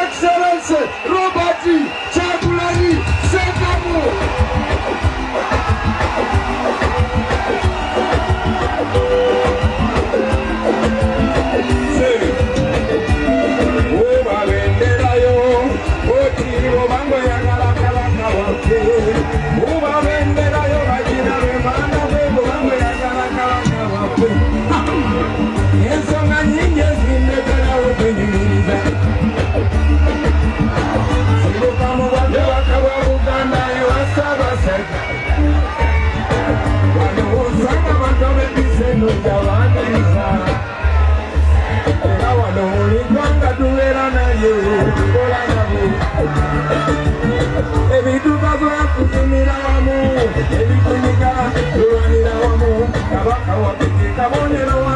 Excellency Robert Kyagulanyi Ssentamu. Ubabenderayo oti obanga oyagala Kabaka waffe, ubabenderayo bagira bemana bwe obanga oyagala Kabaka waffe. Ensonga nyingi ezindekerawo kwenyumiriza sibuka mu bwakabaka bwa Buganda ewa Ssaabasajja. Wano wosanga abantu ab'empisa ennungi abaaniriza, era wano buli ggwanga tubeera nalyo, tukola nabo ebitukaza, kusimira wamu, ebitunika tulwanira wamu. Kabaka waffe ke kabonero.